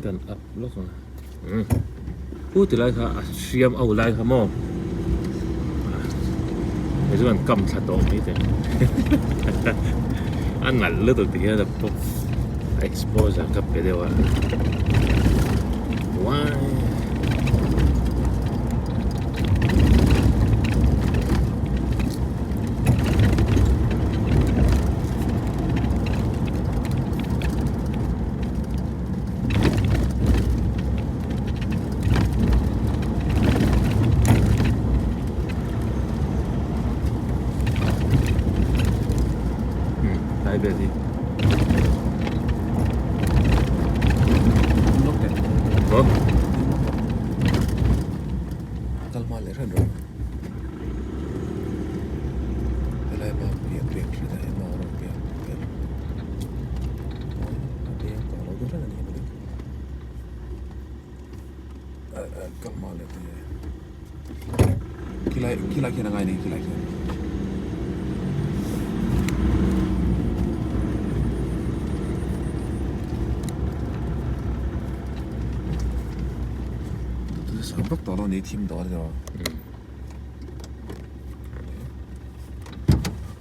Kan up lawk ang umm u ti lai kha a hriam au lai kha maw hei chu an kam thla tawh mai te a nalh lutuk ti hian a pawp a exposure ka pe deuh a uai. Lai vel hi. Maw? Kal hma leh hran rawh. Helai bak pian pian hret ah hian mau a rawn pian pian a piang tawh lo deuh reng a ni ang kal hma leh te khilai khilai khian a ngai nei khilai khian. Sang vak tawh lo ni thim tawh a ni tawh.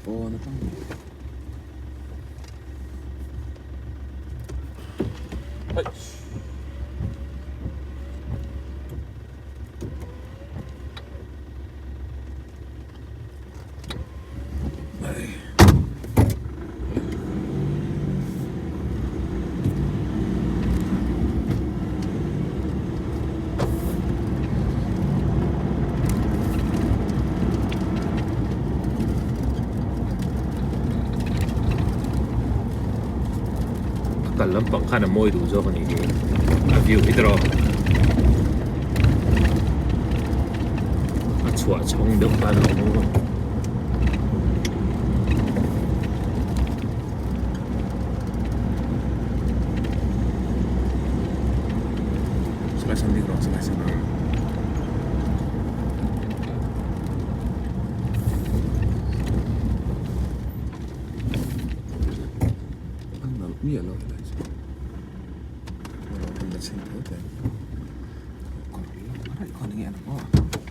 Pawn atang ni. A kal lampang khan a mawi duh zawk a nih hi a view hi tawh a chhuah chhawng deuh khan a awm a. Salai san bik rawh salai san rawh. An nalh miah lo helai chu. Rawh kan la chhin tho teh. Kawr lam raih khawn enge an awm aw.